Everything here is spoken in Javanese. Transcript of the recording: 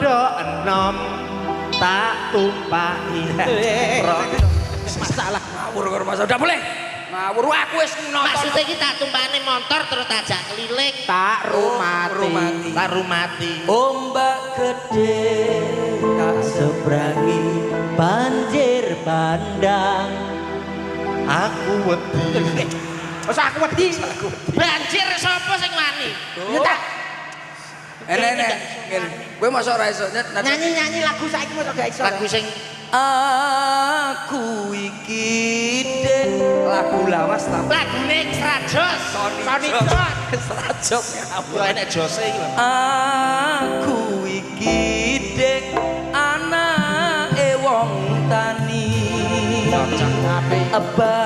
Rondo enom tak tumpaki. Rondo. Masalah. Ngawur karo Mas. Udah boleh. Ngawur aku wis nonton. Maksudnya iki tak tumpakne motor terus tak ajak keliling. Tak rumati. Rumati. Tak rumati. Ombak gede tak seberangi, banjir bandang. Aku wedi. Wes aku wedi. Banjir sapa sing wani? Ya tak Enek enek. Ngene. Kowe mosok ora iso nyet. nyanyi-nyanyi lagu saiki mosok gak iso. Lagu sing Aku iki dek lagu lawas tapi lagune Srajos. Sony Jos. Srajos ngawur. Yo enek jose iki lho. Aku iki dek anake wong tani. Cocok. Ba